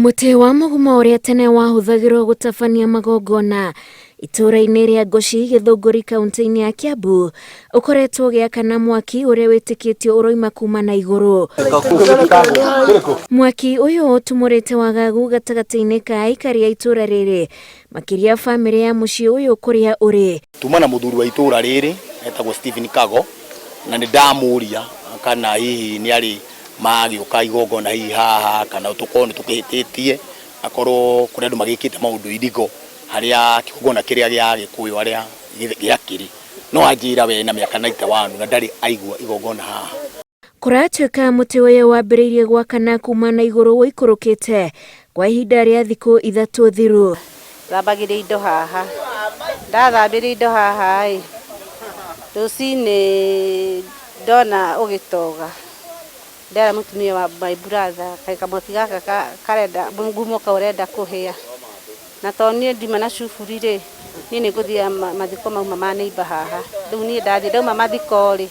Mũtĩ wa mũgumo ũrĩa tene wahũthagĩrwo gũtabania magongona itũũra-inĩ rĩa Ngoci, Gĩthũngũri, kaunti-inĩ ya Kiambu, ũkoretwo ũgĩakana mwaki ũrĩa wĩtĩkĩtio ũroima kuma na igũrũ. Mwaki ũyũ ũtumũrĩte wagagu gatagatĩ-inĩ ka aikari a itũũra rĩrĩ, makĩria bamĩrĩ ya mũciĩ ũyũ kũrĩa ũrĩ. Tuma na mũthuri wa itũra rĩrĩ etagwo Stephen Kago, na nĩ ndamũria kana hihi nĩ arĩ magĩũka igongona hihi haha, kana tũkorwo nĩ tũkĩhĩtĩtie, akorwo kũrĩ andũ magĩkĩte maũndũ irigo harĩa kĩgongona kĩrĩa gĩa Gĩkũyũ harĩa gĩakĩrĩ. No anjĩra we na mĩaka 91 na ndarĩ aigua igongona haha. Kũratuĩka mũtĩ ũyũ wambĩrĩirie gwakana kuma na igũrũ ũikũrũkĩte kwa ihinda rĩa thikũ 3 thiru. Thambagĩria indo haha, ndathambĩria indo haha ĩ, rũcinĩ ndona ũgĩtoga, ndera mũtumia wa my brother kaĩ kamwaki gaka karenda mũgumo kau ũrenda kũhĩa, na tondũ niĩ ndima na cuburi rĩ, niĩ nĩ ngũthiaga mathiko mauma ma neighbor haha, rĩu niĩ ndathiĩ ndauma mathiko rĩ,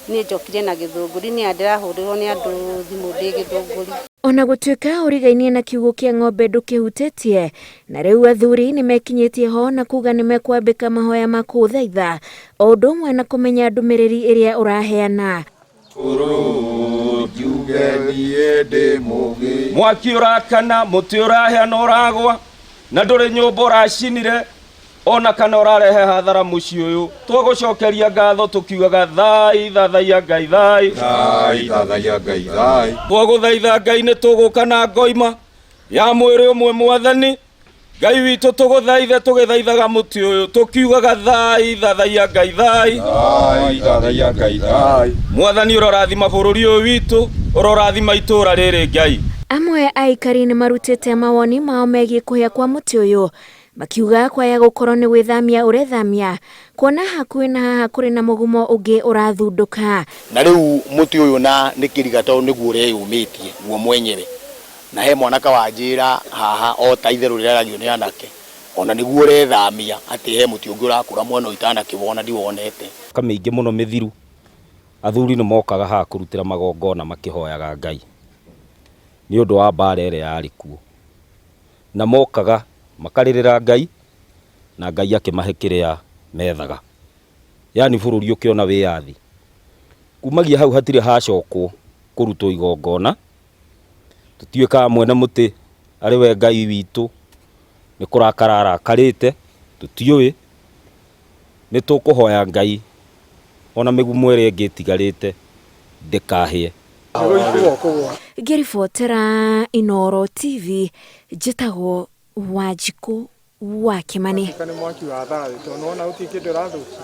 niĩ njokire na Gĩthũngũri, niĩ ndĩrahũrĩrwo nĩ andũ thimũ ndĩ Gĩthũngũri. Ona gũtuĩka ũrigainie na kiugũ kĩa ng'ombe ndũkĩhutĩtie, na rĩu athuri nĩ mekinyĩtie ho na kuga nĩ mekwambĩka mahoya ma kũũthaitha o ũndũ ũmwe na kũmenya ndũmĩrĩri ĩrĩa ũraheana. Mwaki ũrakana, mũtĩ ũrahĩa na ũragwa, na ndũrĩ nyũmba ũracinire, ona kana ũrarehe hathara mũciĩ ũyũ. Twagũcokeria ngatho tũkiugaga thai, thathaiya Ngai thai. Thai, thathaiya Ngai thai. Twagũthaitha Ngai nĩ tũgũka na ngoima ya mwĩrĩ ũmwe mwathani. Ngai witũ tũgũthaithe tũgĩthaithaga mũtĩ ũyũ tũkiugaga thai, thathaiya Ngai thai. Thai, thathaiya Ngai thai. Mwathani ũrorathima bũrũri ũyũ witũ, ũrorathima itũũra rĩrĩ Ngai. Amwe a aikari nĩ marutĩte mawoni mao megiĩ kũhĩa kwa mũtĩ ũyũ, makiuga kwaya gũkorwo nĩ gwĩthamia ũrethamia, kuona hakuhĩ na haha kũrĩ na mũgumo ũngĩ ũrathundũka. Na rĩu mũtĩ ũyũ na nĩ kĩriga tondũ nĩguo ũreyũmĩtie guo mwenyewe, na he mwanake wanjĩra haha o ta itherũ rĩraragio nĩ anake, ona nĩguo ũrethamia atĩ he mũtĩ ũngĩ ũrakũra mwena ũyũ itanakĩwona ndiwonete. Mĩaka mĩingĩ mũno mĩthiru, athuri nĩ mokaga haha kũrutĩra magongona makĩhoyaga Ngai nĩ ũndũ wa mbara ĩrĩa yarĩ kuo, na mokaga makarĩrĩra Ngai na Ngai akĩmahe kĩrĩa methaga, yani bũrũri ũkĩona wĩyathi. Kumagia hau hatirĩ hacokwo kũrutwo igongona, tũtiũĩ kana mwene mũtĩ arĩ we Ngai witũ nĩ kũrakara arakarĩte, tũtiũĩ. Nĩ tũkũhoya Ngai ona mĩgumo ĩrĩa ĩngĩ ĩtigarĩte ndĩkahĩe. Ngĩribotera Inooro TV, njĩtagwo Wanjikũ wa Kĩmani. Nĩ mwaki wa thayũ tondũ nĩwona gũtirĩ kĩndũ ũrathũkia.